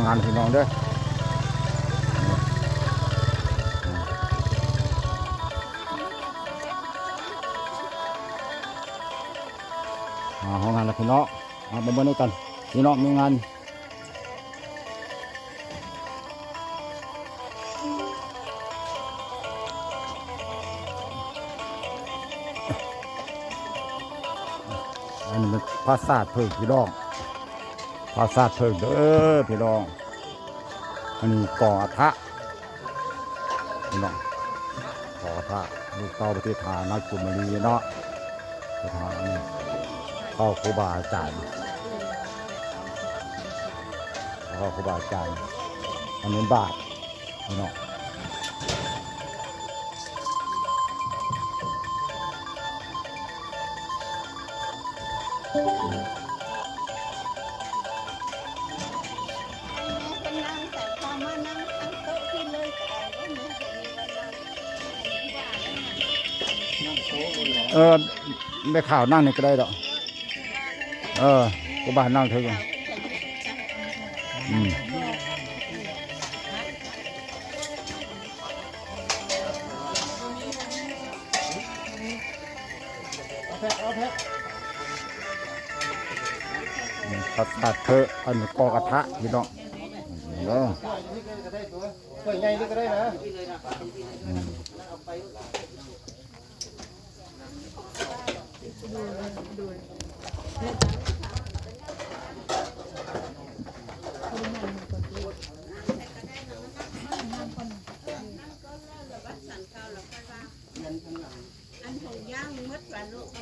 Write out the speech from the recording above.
ງານພີ່ນ້ອງເດີ ມາຮອດງານແລ້ວພີ່ນ້ອງ ມາເບິ່ງນຳກັນ ພີ່ນ້ອງມີງານ ອັນນີ້ມັນຜາສາດເຜິ້ງພີ່ນ້ອງ ຜາສາດເຜິ້ງເດີພີ່ນ້ອງ ອັນນີ້ກອງອັດຖະພີ່ນ້ອງ ກອງອັດຖະ ລູກເຕົ້າປະເທດຫານາງຈຸມມະລີເນາະ ປະທານເຂົ້າຄູບາອາຈານ ເຂົ້າຄູບາອາຈານ ອັນນີ້ບາດ ພີ່ນ້ອງ ເອີ ແມ່ຂາວນັ່ງນີ້ກໍໄດ້ດອກ ເອີ ກູບານັ່ງເທິງ ອືມ ອືມ ພັດສາດເທີ ອັນ ກອກະທະ ພີ່ນ້ອງ ເອີ ຖ້ວຍໃຫຍ່ນີ້ກໍໄດ້ນະ ອືມ. ອັນຫຸງຢ່າງໝົດວ່າລູກ.